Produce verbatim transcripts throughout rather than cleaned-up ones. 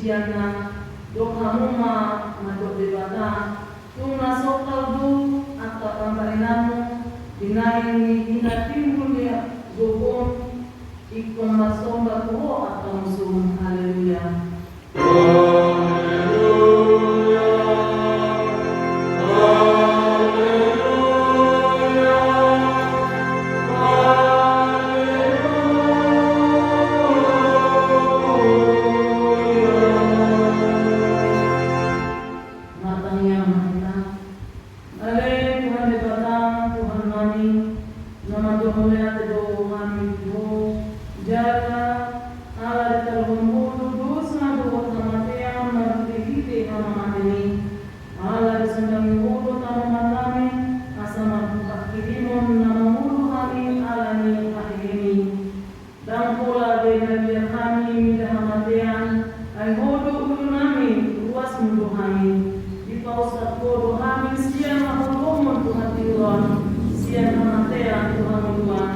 Sianna, dok hamu ma mandok Debata, tung na songkal do angka pambahenanmu di naeng ni na timbul ni gogom, ingkon marsomba tu Ho angka musum. Haleluya. Martangiang ma hita. Ale Tuhan Debata, Tuhan nami, na mandok mauliate do hami tu Ho, jala ala ditaluhon Ho do dosa dohot hamatean marhitehite hamamate i. Ala disondangi Ho do tanoman nami, asa marpanghirimon na mangolu hami ala ni hehemi. Ndang pola be na mian hami mida hamatean, ai Ho do ulu nami, ruasmu do hami. Dipausat Ho do hami sian haholomon tu hatiuron, sian hamatean tu hangoluan.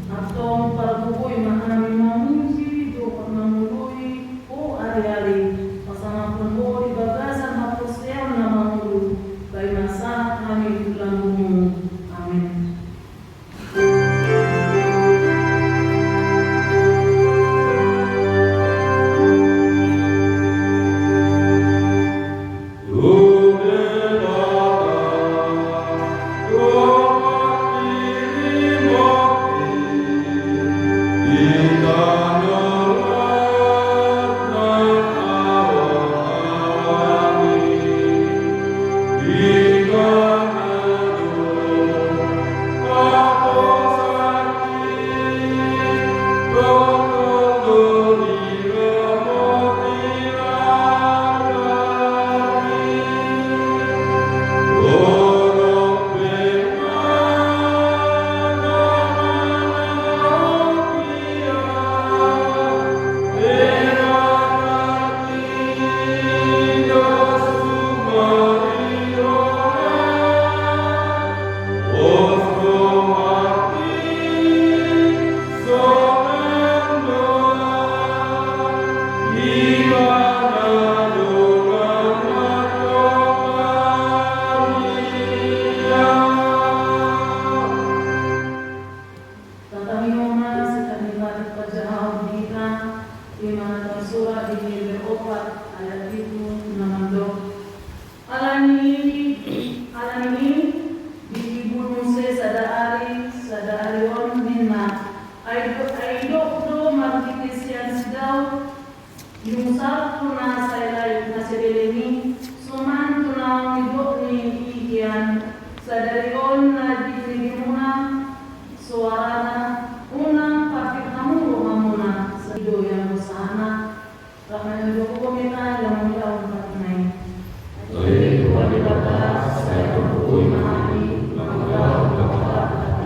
Antong pargogoi ma hami mamuji dohot mangoloi Ho ari-ari, pasangaphon Ho di bagasan haporseaon na mangolu, paima sahat hami tu lambungmu. Amen. Tatangihon ma sian hata ni Tuhan di hita, i ma na tarsurat di Heber opat ayat pitu na mandok. Alani i, alani i, diibul muse sada ari, sada ari on ninna, ai do, ai didok do marhite sian si Daud, Nyungsalhu na sai lae na sebeleng i, suman tu naung didok ni i hian, sadari on na dibegemuna soarana, unang parpir hamu rohamuna, sai do ianggo sahana. Rap ma i do hukum i, lam mula umpat nai. Oi Tuhan Debata, sai pangkukui ma hami, lam mula umpat nai.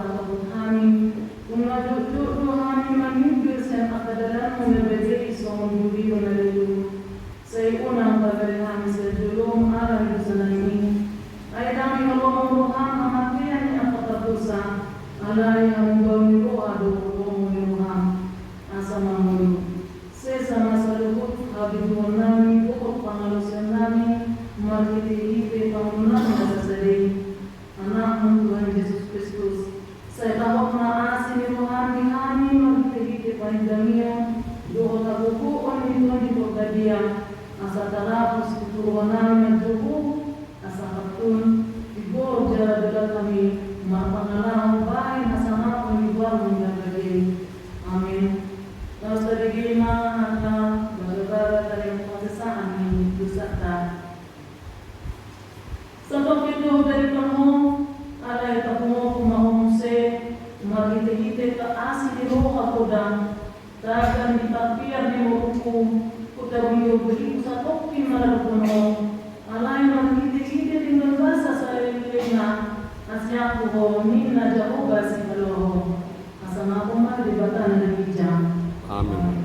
Hami, unang jotjot do hami maningkir sian angka dalanmu na badia i songon durion na leleng. Sai unang pagari hami sian jolom ala ni dosa nami. Ai ndang diholongi roham hamatean ni angka pardosa, alai hamubaon ni roha do holongi ni roham. Asa mangolu. Sesa ma saluhut habituhon nami, dohot pangalaosion nami, marhitehite pamoruon nami na sasada i. Anakmu Tuhan Jesus Kristus, sai tahop ma asi ni roham di hami marhitehite panindangionmu, dohot hagogoon ni Tondi Porbadia, asa tarapus di turunan na jogo, asa hatun, di gogo jala dolat hami, marpangalaho bahen hasangapon di goarmu na badia i. Amin. Laos tabege ma hata, bagabaga tariang pasesaan ni dosanta. Sahat do hudari parho, alai tapungohon ma ho muse, marhitehite asi ni roha poda, tagan di parpiar ni borungku, hutabungihon boliku satongkin maradophon ho, alai marhitehite denggan basa saleleng lelengna, asi angkup ho ninna Jahowa Sihaloho. Hasangapon ma Debata na di ginjang. Amin.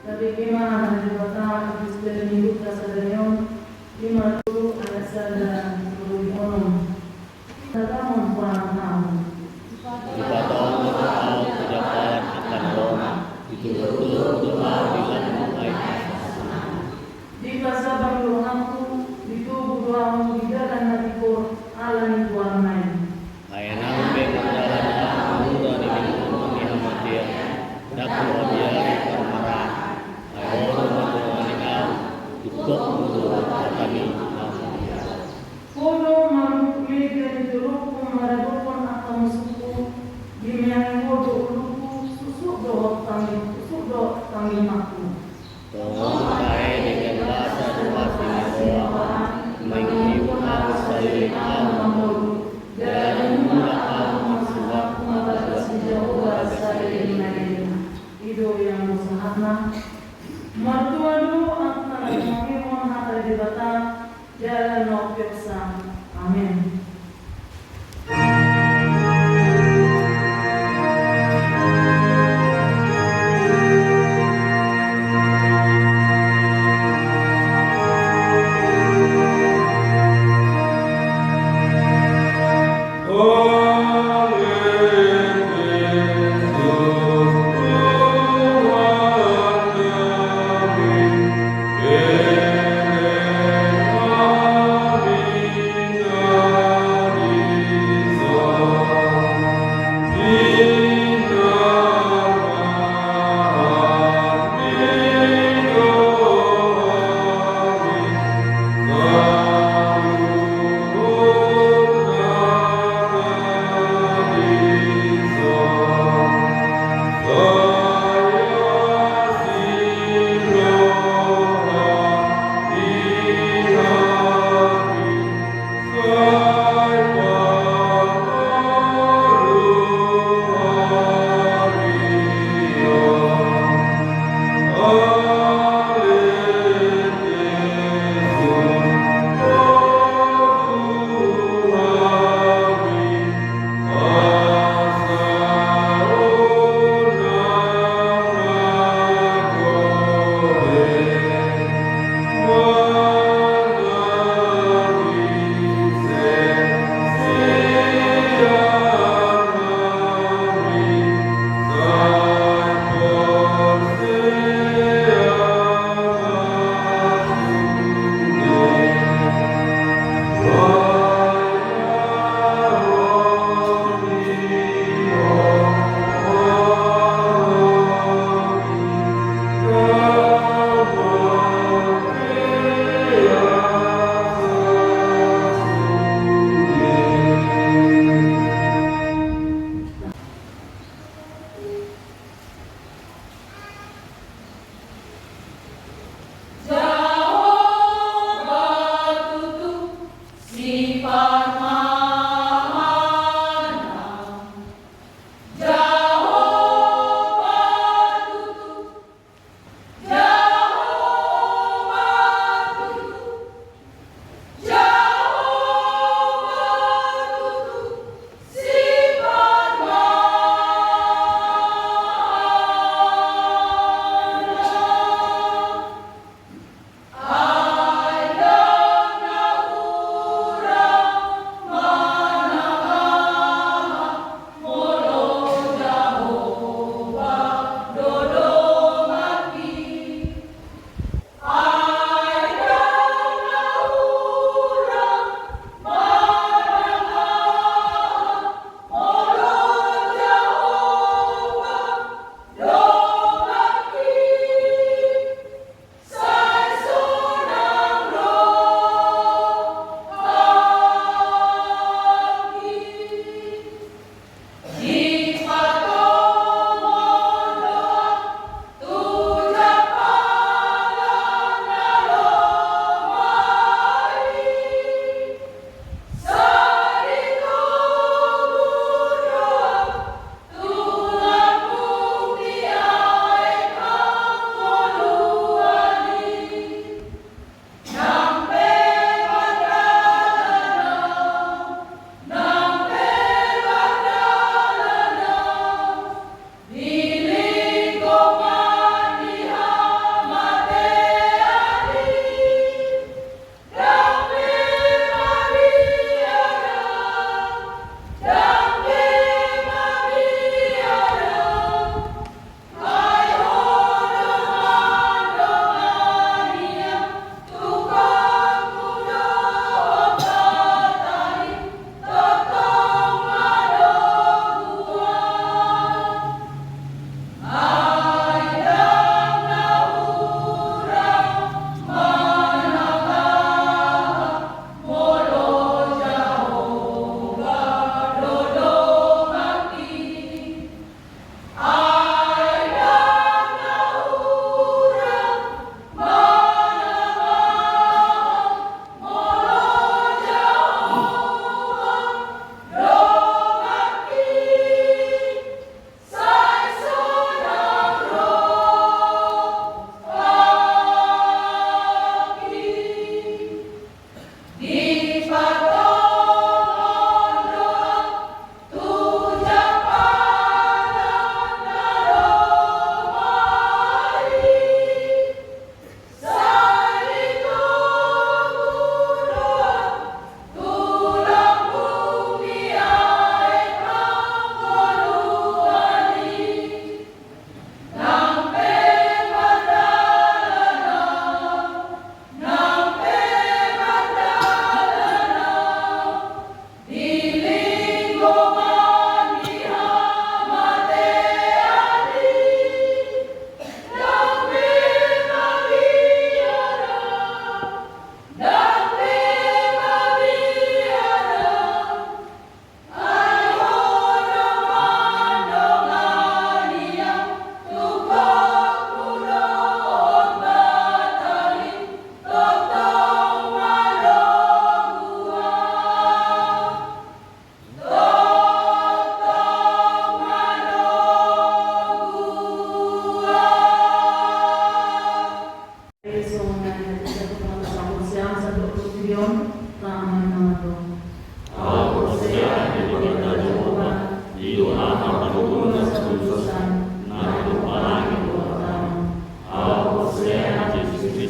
Tabege ma hata ni Debata di Epistel ni Lukas sadari on, lima pulu ayat sada sampe onom. Dipatongkon do ahu tu dalan angka na lomak, ditolhon do ahu di lambung aek hasesaan. Dipasabang do rohangku, ditogu do ahu di dalan na tingkor ala ni goarna i. Ai nang pe mardalan ahu mura ni lingkung ni hamatean, ndang huabiari parmaraan. Ai Ho do mardomu, tongtong do hataMi. Amen. Ho do marungkul mega di jolongku maradophon angka musungku, dimeangi Ho do ulungku, susuk dohot tanggi, susuk dohot tanggi makku. Tongon tahe denggan basa do asi ni roha, mangihut ahu saleleng ahu mangolu, jala mulak ahu marsuhahhu ma bagas ni Jahowa saleleng na leleng. I do ianggo sahatna. Martua do angka na tumangihon hata ni Debata, jala na umpeopsa. Amen.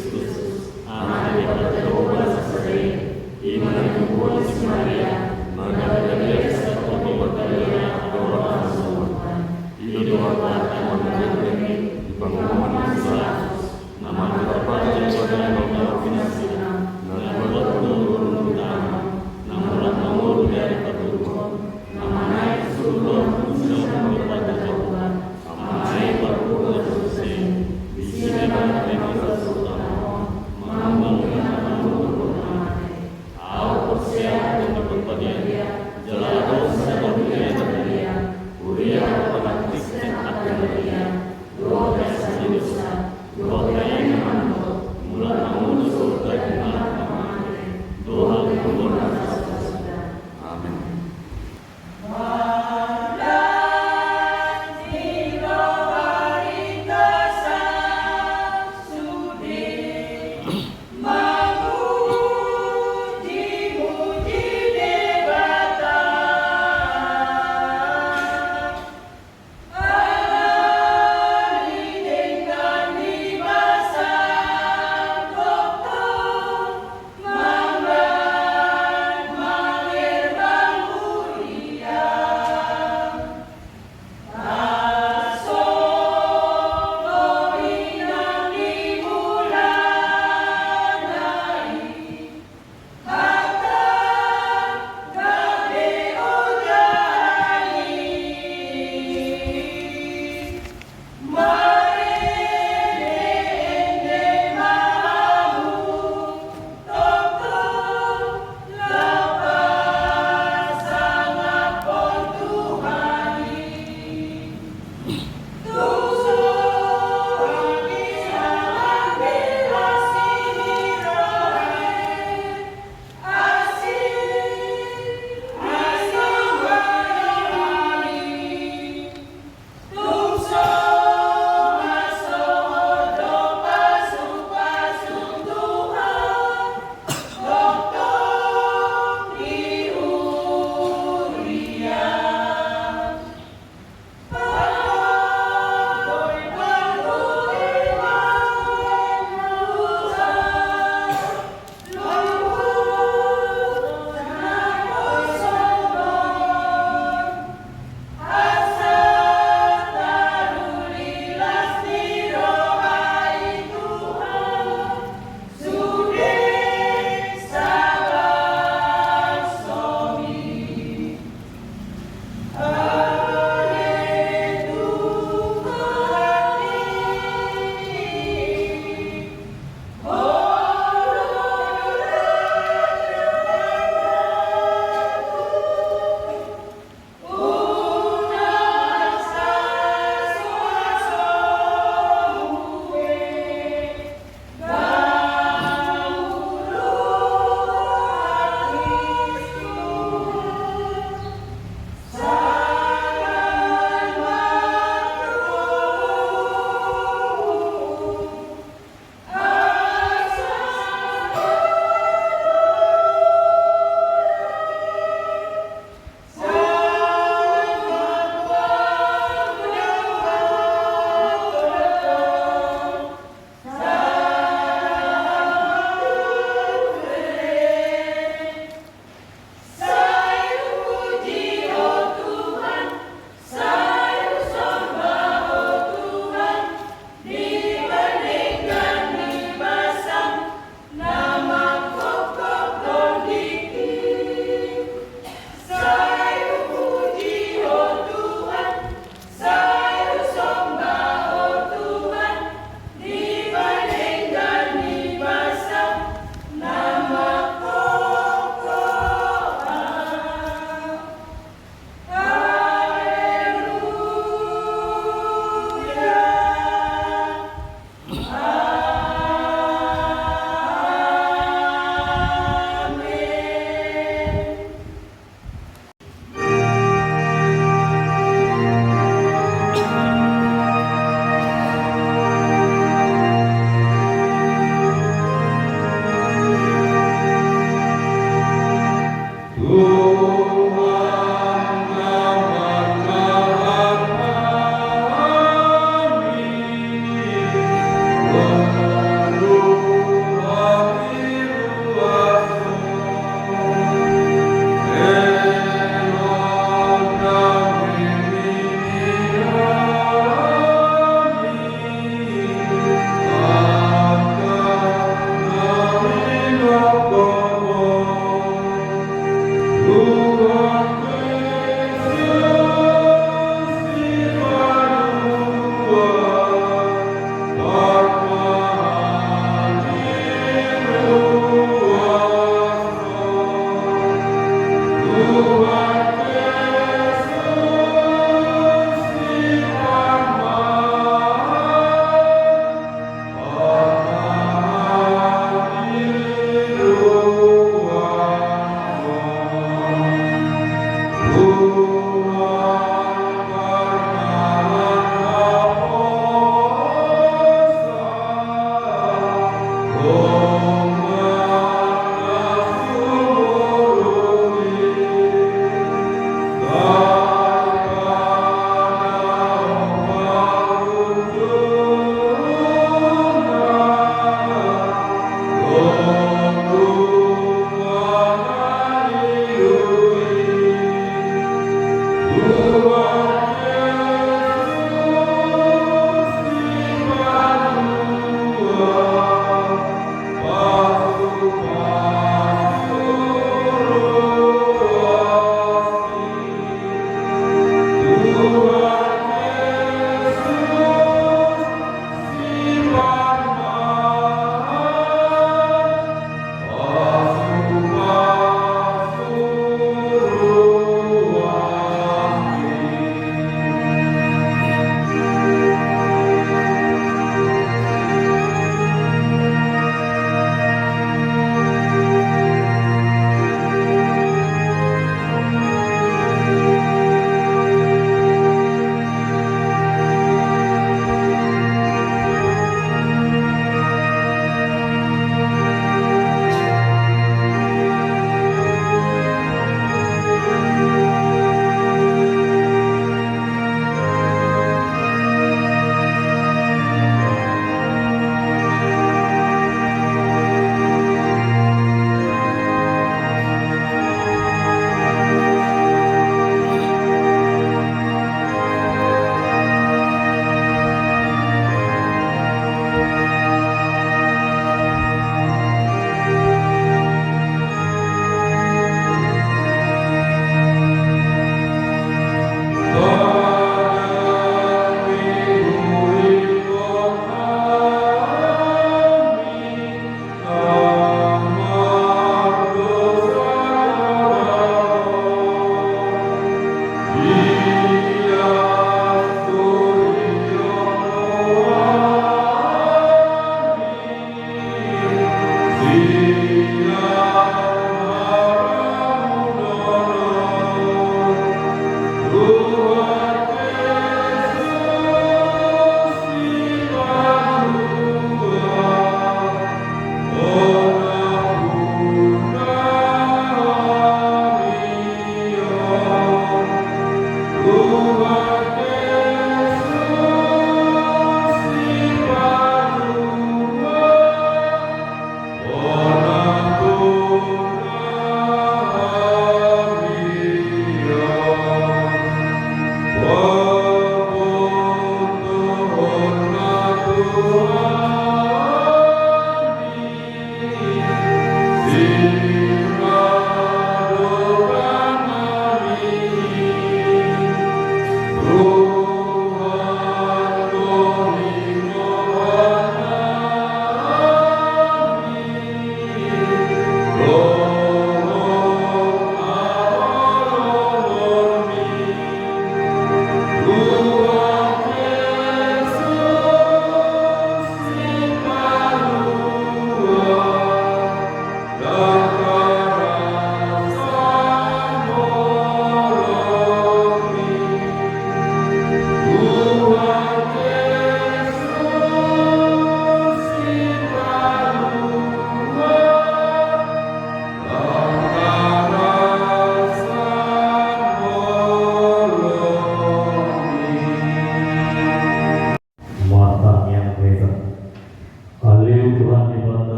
Kristus, Anak ni Debata Jahowa na sasada i, i ma na nigogohon si Maria, na gabe haliang sian Portibi Maria, dohot na so mate. I do Debata na mangaramoti di pangomoan ni si Pilatus, na marhata parjolo di bagasan na pinarsinta, na dua do na dua do di tangan, na mulak mangolu di ari patoluhon, na manaek tu surgo, na manjalo Debata Jahowa, na manaek parboruon na so mate, disi ma ibana na mangolu tu ahu on, mangolu tu na mate. Ahu porsea tu Tondi Porbadia, jala adong sada huria na badia, huria pangantusion angka na badia, dohot hasahatan ni dosa, dohot hata ni na mandok, mulak mangolu tu surgo di bagasan na mate, dohot tu na sasada. Amen.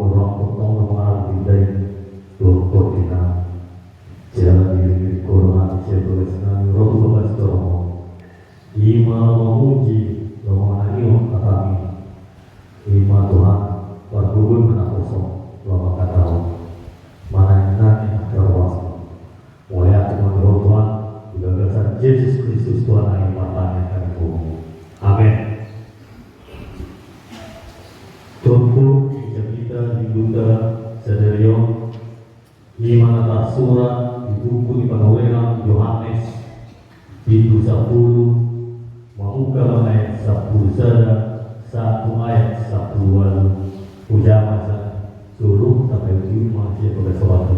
Ruang potong na mangaruh di dai. Ruang potong na. Siala di diri koro hati siapa kesana. Ruang potong na. Ima mamuji, laho manangion hataMi. Ima Tuhan, pargogoi ma na kosong, laho mangkatahon. Manangion hata ruas. Mauliate ma di Ho Tuhan, di bagasan Jesus Kristus Tuhan nami martangiang hami tu Ho. Amen. Turpuk di jamita di Mingguta sadari on, ima na tarsurat di buku ni panurirang Johannes, bindu sampulu, mamungka ma ayat sampulu sada sahat tu ayat sampulu ualu. Ujaha ma sa, suru tapai uju ma sia bagas sobat.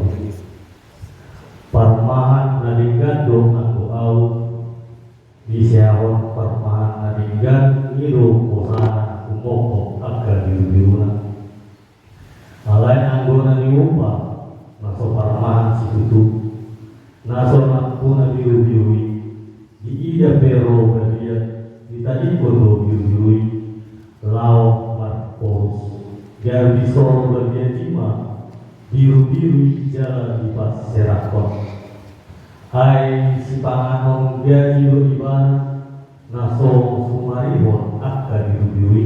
Parmahan na denggan do anggo Au, diseahon parmahan na denggan i do hosana humophop angka birubiruna. Alai anggo na niupa, na so parmahan situtu, na so nampuna birubiru i, diida pe ro badia, ditadingkon do birubiru i, laho marporus, gabe disoro badia i ma birubiru i jala dipaserahkon. Ai sipanganon gaji do ibana, na so sumarihon angka birubiru i.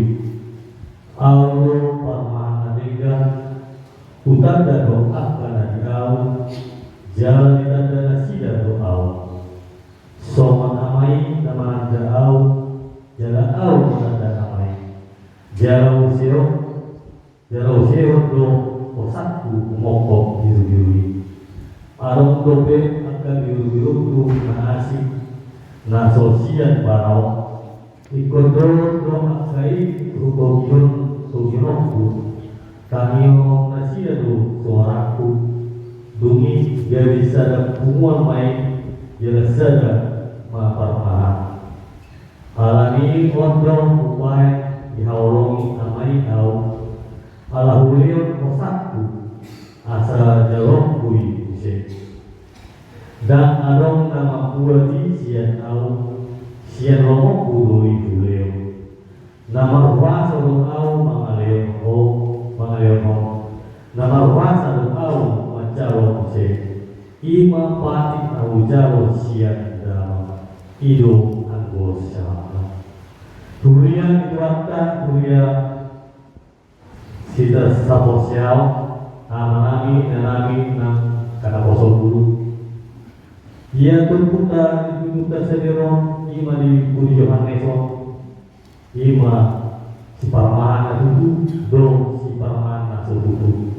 Au do parmahan na denggan, hutanda do angka na di Au, jala ditanda nasida do Au. Songon Ama i na mananda Au, jala Au mananda Ama i. Jala huseho, jala husehon do hosangku humophop birubiru i. Adong dope angka birubirungku na asing, na so sian bara on. Ingkon dohot do angka i tu togihon, togihononku, tangiangnasida do soarangku. Dung i gabe sada punguan ma i, jala sada ma parmahan. Alani on do hubaen dihaholongi Ama i Au, ala hulehon hosangku, asa jaloonku i muse. Ndang adong na mambuat i sian Au, sian lomongku do i hulehon. Na marhuaso do Au mangalehon ho, mangalehon ho. Na marhuaso do Au manjalo muse. I ma patik na hujalo sian Damang. I do anggo sahatna. Huria ni Tuhanta, huria sitasaporseaon, amanami, inanami, nang hanaposo guru. Ia turpukta di Mingguta sadari on, i ma di buku ni Johannes on, i ma siparmahan na tutu dohot siparmahan na so tutu.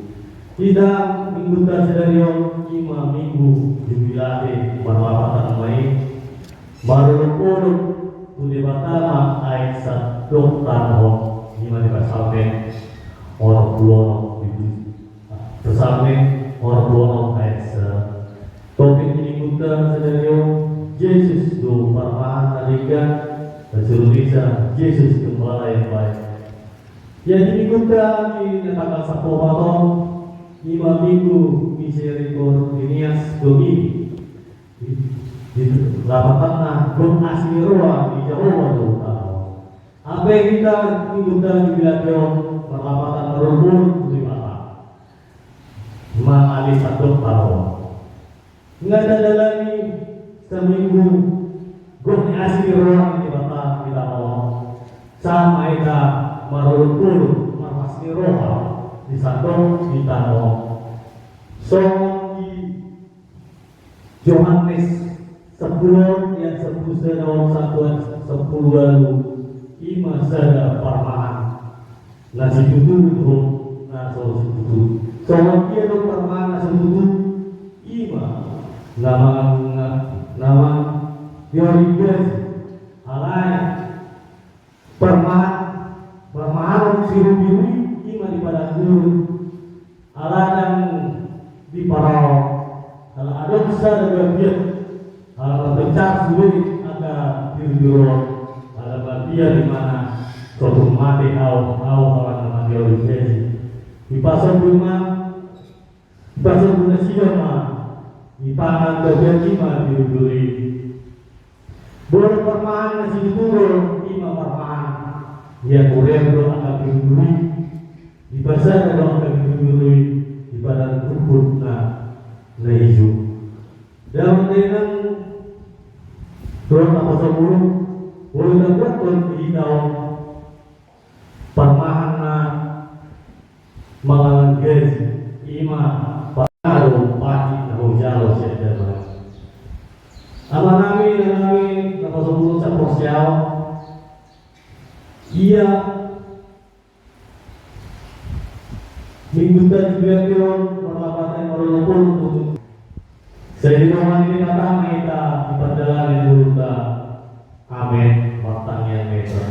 Hita Mingguta sadari on, i ma Minggu Jubilate, marlapatan ma i. Marolopolop tu Debata ma aek sandok tano on, i ma di Psalmen onom pulu onom, di Psalmen onom pulu onom aek sa. Topik ni Mingguta sadari on, Jesus do parmahan na denggan, bahasa Indonesia, Jesus Gembala yang baik. Ia di Mingguta di tanggal sampulu opat on, i ma Minggu Misericordinias Domini. Di, di lapatanna, gok asi ni roha ni Jahowa do tano. Hape hita Mingguta Jubilate on marlapatan marolopolop tu Debata. Mangalehon sandok tano on. Nga tadalani saminggu gok ni asi ni roha ni Debata di tano on. Sahat ma hita marolopolop marlas ni roha di sandok di tano on. Songon di Johannes sampulu, ayat sampulu sada sahat tu ayat sampulu ualu, i ma sada parmahan na situtu dohot na so situtu. Songon dia do parmahan na situtu? I ma na mang-, na mang-, na mangalehon gaji. Alai parmahan, parmahanon birubiru i, i ma di padang gurun. Ala ndang diparau, ala adong sada bagian, ala marpencar sude angka birubiru on, ala bagian di mana so tung mate au, au ala na mate au di gaji. Dipasombu ma, dipasombu nasida ma, dipangan bagian i ma birubiru i. Molo parmahan na situtu do, i ma parmahan. Ia hurean do angka birubiru i. Di pasada dohot hami dulu i di padang rumput na na ijo. Damang dainang, dohot na pasombu, boi tabuathon di hita on parmahan na mangalanggaji, i ma parmahan do pati na hujalo sian damang. Amanami, inanami na pasombu saporseaon, ia Minggu tadi berarti on marlapatan marolopolop. Sai di dongan ni Debata ma hita di pardalanan ni ngolunta. Amen. Martangiang ma hita.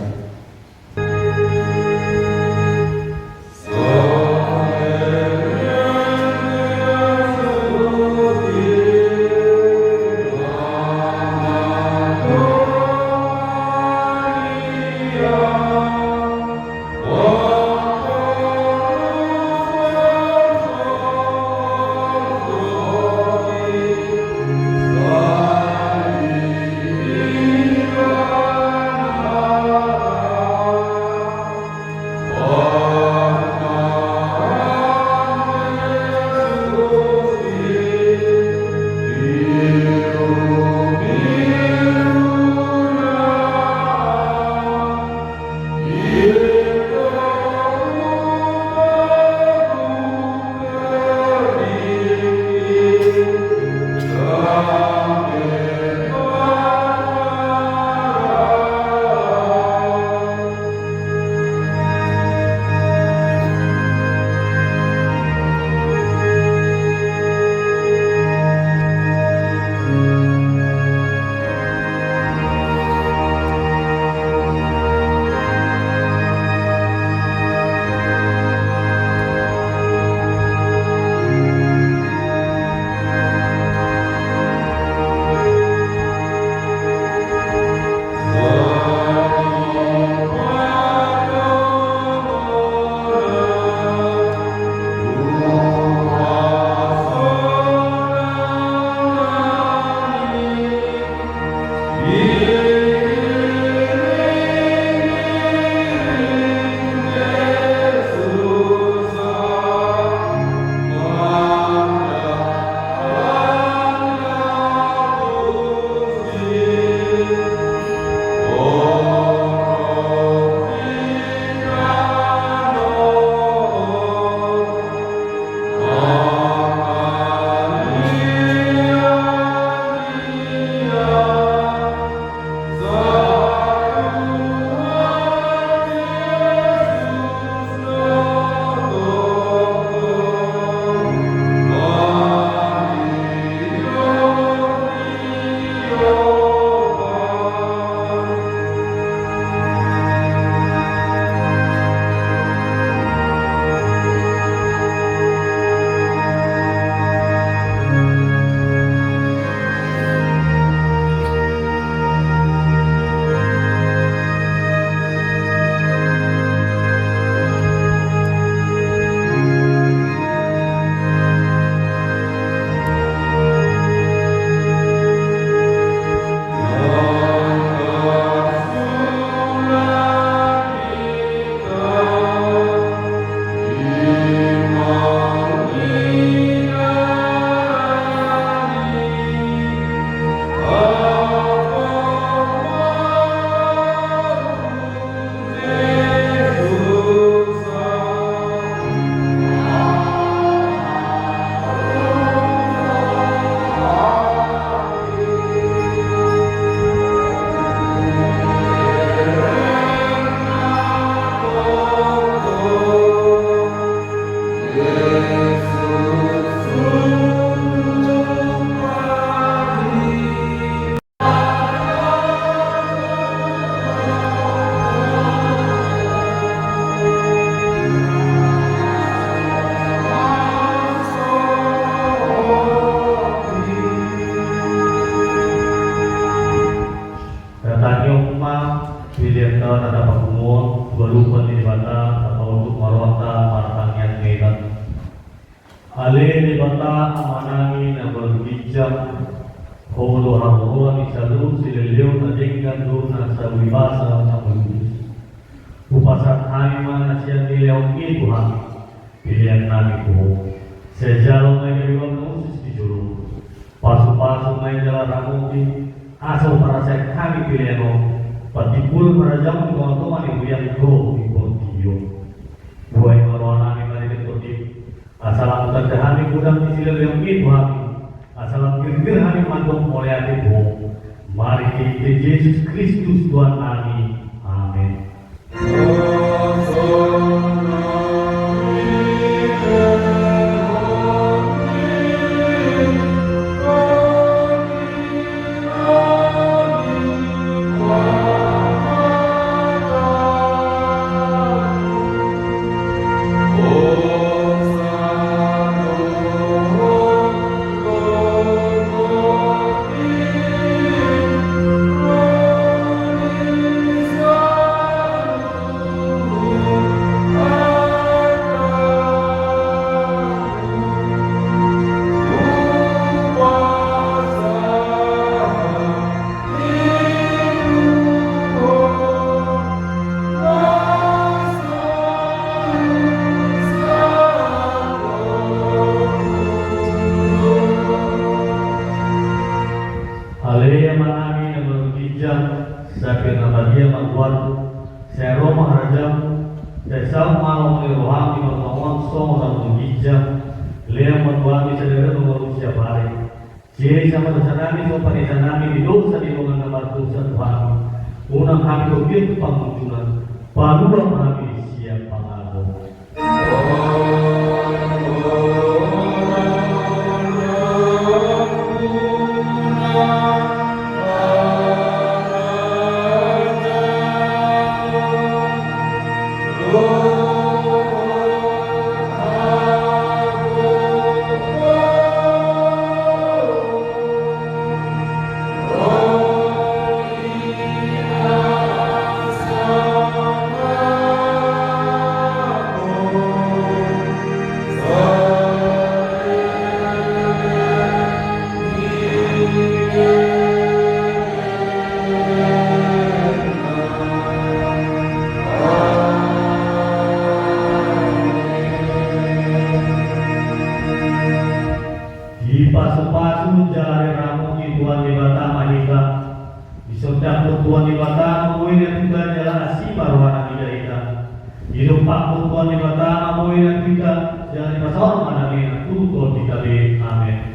Tatangihon ma pelean na tapagumon tu adopan ni Debata, tapaunduk ma rohanta martangiang ma hita. Ale Debata Amanami na maruginjang, Ho do haroroan ni saluhut silehon na denggan dohot na sabui basa na maluhut. Hupasahat hami ma na sian dilehonMi Tuhan, Pelean nami tu Ho. Sai jalo ma i gabe uap na usus di jolo. Pasupasu ma i jala ramoti, asa huparasehon hami pelean on, patimbul marajaon di tongatonga ni huriaM dohot di portibi on. Buhai ma roha nami marhite Tondi, asa lam hutanda hami godang ni silehonlehonMi tu hami, asa lam girgir hami mandok mauliate tu Ho. Marhite Jesus Kristus Tuhan nami. Amen. Ale Amanami na marhite ginjang, sai pir na badia ma goarMu, sai ro ma harajaonMu, sai saut ma lomo ni rohaM di partonga on songon na di ginjang. Lehon ma tu hami sadari on harajaonMu siapari. Sesa ma dosanami songon panesanami di dosa ni dongan na mardosa tu hami. Unang hami togihon tu pangunjunan, palua ma hami sian pangago. Dipasupasu jala diramoti Tuhan Debata ma hita. Disondangkon Tuhan Debata ma bohina tu hita jala asi ma rohana mida hita. Didompakkon Tuhan Debata ma bohina tu hita jala dipasaor ma damena tu hita be. Amen.